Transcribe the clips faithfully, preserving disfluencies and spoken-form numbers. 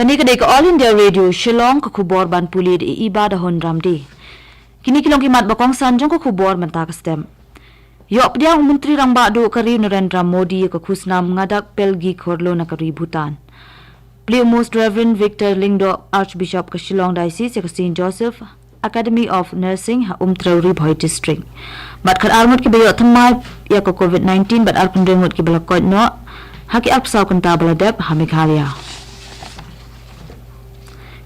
Kane ka dei ka All India Radio Shillong, ka khubor ban pule da i Iba da Hon Ramdi. Kine ki long ki mat ba kongsan jong ka khubor mynta ka step. Ïoh pdiang u Myntri Rangbah Duh ka ri u Narendra Modi ïa ka khusnam Ngadak Pelgi Khorlo na ka ri Bhutan. Plie u Most Reverend Victor Lyngdoh, Archbishop ka Shillong Diocese ïa ka Saint Joseph Academy of Nursing ha Umtrew, Ri Bhoi District. Bad khatar ngut kiba ïoh thymmai ïa ka covid nineteen bad arphew hynriew ngut kiba la koit noh ha ki arphew saw kynta ba la dep ha Meghalaya.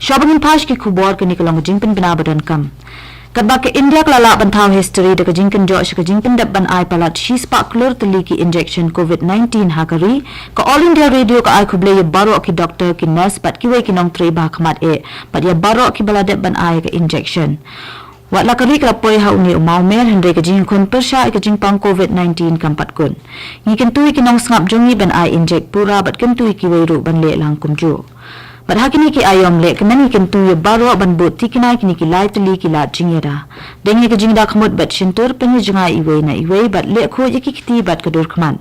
Shuwa ba ngin phai sha ki khubor, kane ka long ka jingpynbna ba donkam. Katba ka India ka la lah ban thaw history da ka jingkynjoh sha ka jingpyndep ban ai palat shispah klur tylli ki injection covid nineteen ha ka ri, ka All India Radio ka ai khublei ïa baroh ki doktor, ki nurse bad kiwei ki nongtrei ba ha khmat eh, bad ïa baroh kiba la dep ban ai ka injection. Wat la ka ri ka la poi ha une u mawmer, hynrei ka jingkhun pyrshah ïa ka jingpang covid nineteen kam pat kut. Ngi kyntu ïa ki nongsngap jong ngi ban ai injek pura bad kyntu ïa kiwei ruh ban leh lang kumjuh. Bad ha kine ki aïom leh kmen ngi kyntu ïa baroh ban bud thikna ïa kine ki lai tylli ki lad jingïada. Deng ïa ka jingda khmut bad shyntur, pynïajngai iwei na iwei bad leh khuid ïa ki kti bad ka dur khmat.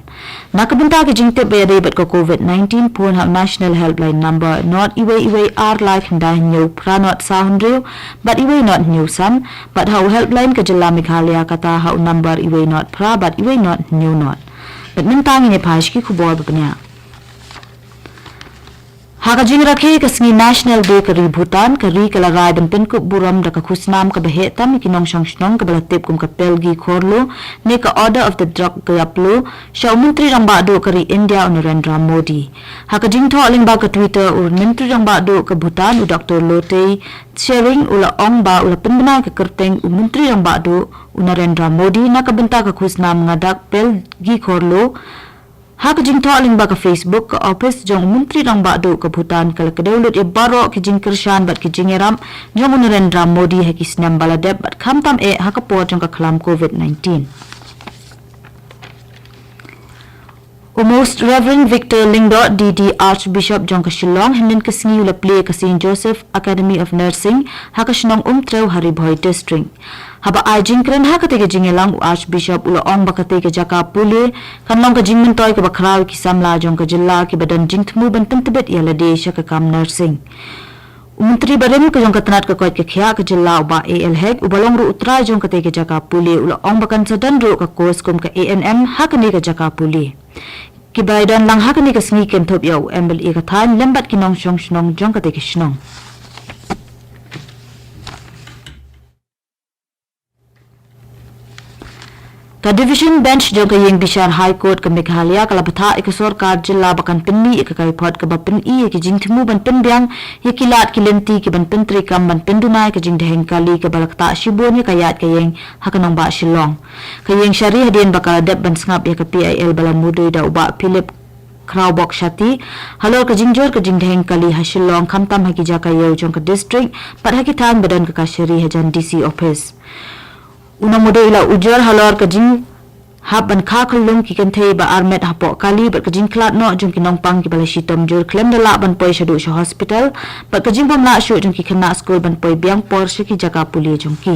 Na ka bynta ka jingtip ba ïadei bad ka covid nineteen, phone ha u National Helpline number not iwei iwei ar lai khyndai hynñiew phra not saw hynriew bad iwei not hynñiew san, bad ha u helpline ka jylla Meghalaya kata ha u number iwei not phra bad iwei not hynñiew not. Bad mynta ngin ïa phai sha ki khubor ba bniah. Ha ka jingrakhe ka sngi National Day ka ri Bhutan, ka ri ka la rai ban pynkup burom da ka khusnam kaba heh tam ïa ki nongshong shnong kaba la tip kum ka Pelgi Khorlo ne ka Order of the Drok Gayap Lo sha u Myntri Rangbah Duh ka ri India u Narendra Modi. Ha ka jingthoh lyngba ka Twitter, u Myntri Rangbah Duh ka Bhutan u Doktor Lotay Tshering u la ong ba u la pynbna ïa ka kyrteng u Myntri Rangbah Duh u Narendra Modi na ka bynta ka khusnam Ngadak Pelgi Khorlo. Ha ka jingthoh lyngba ka Facebook, ka ophis jong u Myntri Rangbah Duh ka Bhutan ka la kdew lut ïa baroh ki jingkyrshan bad ki jingïarap jong u Narendra Modi ha ki snem ba la dep bad khamtam eh ha ka por jong ka khlam covid nineteen. U Most Reverend Victor Lyngdoh D D, Archbishop jong ka Shillong, hynnin ka sngi u la plie ka Saint Joseph Academy of Nursing ha ka shnong Umtrew ha Ri Bhoi District. Haba ai jingkren ha katei ka jingïalang, u Archbishop u la ong ba katei ka jaka pule kan long ka jingmyntoi kaba khraw ïa ki samla jong ka jylla kiba don jingthmu ban pyntbit ïa lade sha ka kam nursing. U Myntri barim ka jong ka tnat ka koit ka khiah ka jylla, u Bah A L Hek, uba long ruh u trai jong katei ka jaka pule, u la ong ba kan sa don ruh ka course kum ka A N M ha kane ka jaka pule. Kiba ïadon lang ha kane ka sngi kynthup ïa u M L A ka thaiñ lem bad ki nongshong shnong jong katei ka shnong. Ka Division Bench jong ka Ïing Bishar High Court ka Meghalaya ka la bthah ïa ka sorkar jylla ba kan pynmih ïa ka kaiphod kaba pyni ïa ki jingthmu ban pynbiang ïa ki lad ki lynti ki ban pyntreikam ban pynduna ïa ka jingdheng kali kaba la ktah shibun ïa ka ïaid ka ïeng ha ka nongbah Shillong. Ka ïing shari, hadien ba ka la dep ban sngap ïa ka P I L ba la mudui da u Bah Philip Khrawbok Shati halor ka jingjur ka jingdheng kali ha Shillong, khamtam ha ki jaka ïew jong ka district bad ha ki thaiñ ba don ka kashari hajan D C office. U nongmudui u la ujor halor ka jinghap ban kha khyllung ki kynthei ba armet hapoh kali bad ka jingkhlad noh jong ki nongpang kiba la shitom jur khlem da lah ban poi shaduh sha hospital bad ka jingbymlah shuh jong ki khynnah skul ban poi biang por sha ki jaka pule jong ki.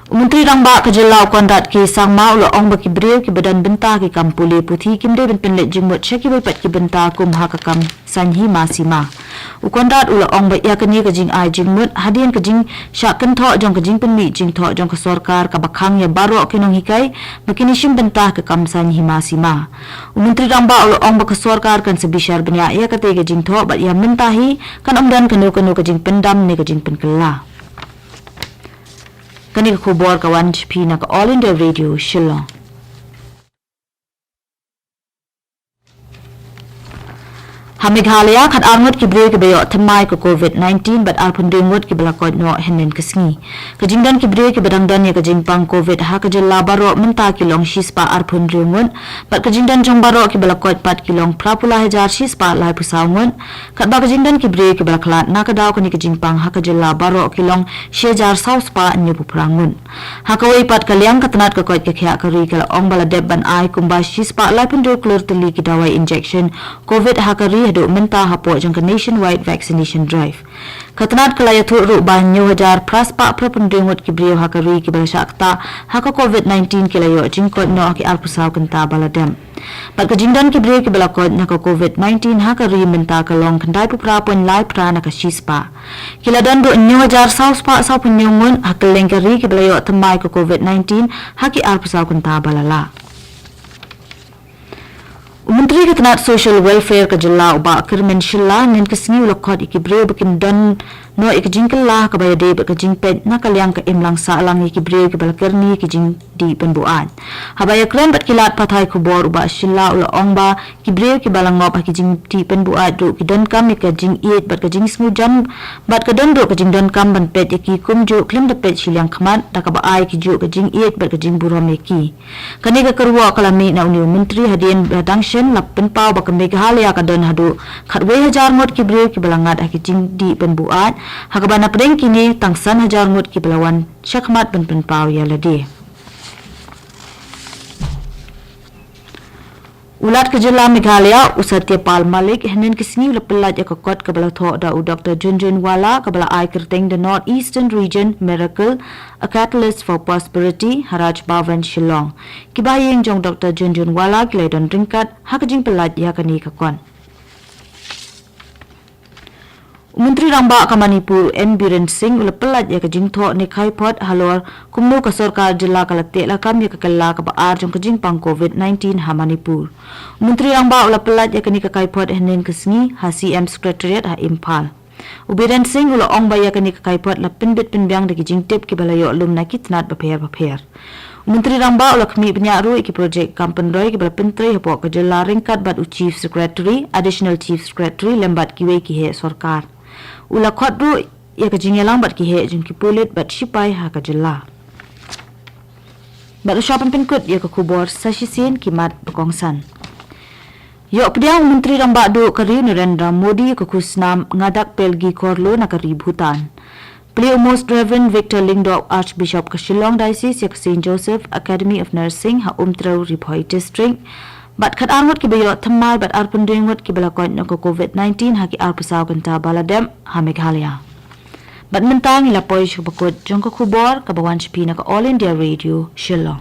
U Myntri Rangbah ka jylla, u Conrad K Sangma, u la ong ba ki briew kiba don bynta ha ki kam pule puthi kim dei ban pynleit jingmut sha kiwei pat ki bynta kum ha ka kam saiñ hima sima. U Conrad u la ong ba ïa kane ka jingai jingmut hadien ka jingshah kynthoh jong ka jingpynmih jingthoh jong ka sorkar kaba khang ïa baroh ki nonghikai ba kin ïashim bynta ha ka kam saiñ hima sima. U Myntri Rangbah u la ong ba ka sorkar kan sa bishar bniah ïa katei ka jingthoh bad ïa mynta hi kan ym don kano kano ka jingpyndam ne ka jingpynkylla. Kane ka khubor ka wan sha phi na ka All India Radio Shillong. Ha Meghalaya, khatar ngut ki briew kiba ïoh thymmai ka covid nineteen bad arphew hynriew ngut kiba la koit noh hynnin ka sngi. Ka jingdon ki briew kiba dang don ïa ka jingpang covid ha ka jylla baroh mynta ki long shispah arphew hynriew ngut bad ka jingdon jong baroh kiba la koit pat ki long phraphew lai hajar shispah laiphew saw ngut. Katba ka jingdon ki briew kiba la khlad na ka daw kane ka jingpang ha ka jylla baroh ki long shi hajar saw spah hynñiewphew phra ngut. Ha kawei pat ka liang, ka tnat ka koit ka khiah ka ri ka la ong ba la dep ban ai kumba shispah laiphew hynriew klur tylli ki dawai injection covid ha ka ri duh mynta hapoh jong ka Nationwide Vaccination Drive. Ka tnad ka la ïathuh ruh ba hynñiew hajar phra spah phra phew hynriew ngut ki briew ha ka ri kiba la shah ktah ha ka covid nineteen ki la ïoh jingkoit noh ha ki arphew saw kynta ba la dep. Bad ka jingdon ki briew kiba la koit na ka covid nineteen ha ka ri mynta ka long khyndai phew phra point lai phra na ka shispah. Ki la don ruh hynñiew hajar saw spah saw phew hynñiew ngut ha kylleng ka ri kiba la ïoh thymmai ka covid nineteen ha ki arphew saw kynta ba la lah. U Myntri ka tnad Social Welfare ka jylla u Bah Kyrmen Shylla hynnin ka sngi u la khot ïa ki briew ba kin don noh ïa ka jingkylla ha kaba ïadei bad ka jingpeit na ka liang ka imlang sahlang ïa ki briew kiba la kyrni ïa ki jingdih pynbuaid. Haba ïakren bad ki lad pathai khubor u Bah Shylla u la ong ba ki briew kiba la ngop ha ki jingdih pynbuaid ruh ki donkam ïa ka jingïeit bad ka jingsngewjam bad ka don ruh ka jingdonkam ban peit ïa ki kumjuh khlem da peit shiliang khmat da kaba ai ki juh ka jingïeit bad ka jingburom ïa ki. Kane ka kyrwoh ka la mih na une u myntri hadien ba dang shen la pynpaw ba ka Meghalaya ka don haduh khatwei hajar ngut ki briew kiba la ngat ha ki jingdih pynbuaid, ha kaba na pdeng kine tang san hajar ngut kiba la wan shakhmat ban pynpaw ïa lade. U Lat ka jylla Meghalaya, u Satyapal Malik, hynnin ka sngi u la pyllait ïa ka kot kaba la thoh da u Doktor Jhunjhunwala kaba la ai kyrteng The North Eastern Region Miracle, a Catalyst for Prosperity, ha Raj Bhavan, Shillong. Ki bahaïing jong Doktor Jhunjhunwala ki la don ryngkat ha ka jingpyllait ïa kane ka kot. U Myntri Rangbah ka Manipur, N Biren Singh, u la pyllait ïa ka jingthoh ne khaiphot halor kumno ka sorkar jylla ka la teh lakam ïa ka kylla kaba ar jong ka jingpang covid nineteen ha Manipur. U Myntri Rangbah u la pyllait ïa kane ka khaiphot hynnin ka sngi ha C M Secretariat ha Imphal. U Biren Singh u la ong ba ïa kane ka khaiphot la pynbit pynbiang da ki jingtip kiba la ïoh lum na ki tnad bapher bapher. U Myntri Rangbah u la khmih bniah ruh ïa ki projek kam pynroi kiba la pyntrei hapoh ka jylla ryngkat bad u Chief Secretary, Additional Chief Secretary lem bad kiwei ki heh sorkar. U la khot ruh ïa ka jingïalang bad ki heh jong ki pulit bad sipai ha ka jylla. Bad u shah pynpynkut ïa ka khubor sa shisien ki mat ba kongsan. Ïoh pdiang u Myntri Rangbah duh ka ri u Narendra Modi ïa ka khusnam Ngadak Pelgi Khorlo na ka ri Bhutan. Plie u Most Reverend Victor Lyngdoh, Archbishop ka Shillong Diocese, ïa ka Saint Joseph Academy of Nursing ha Umtrew, Ri Bhoi District. Bad khatar ngut kiba ïoh thymmai bad arphew hynriew ngut kiba la koit na ka covid nineteen ha ki arphew saw kynta ba la dep ha Meghalaya. Bad mynta ngi la poi sha ka bakut jong ka khubor kaba wan sha phi na ka All India Radio Shillong.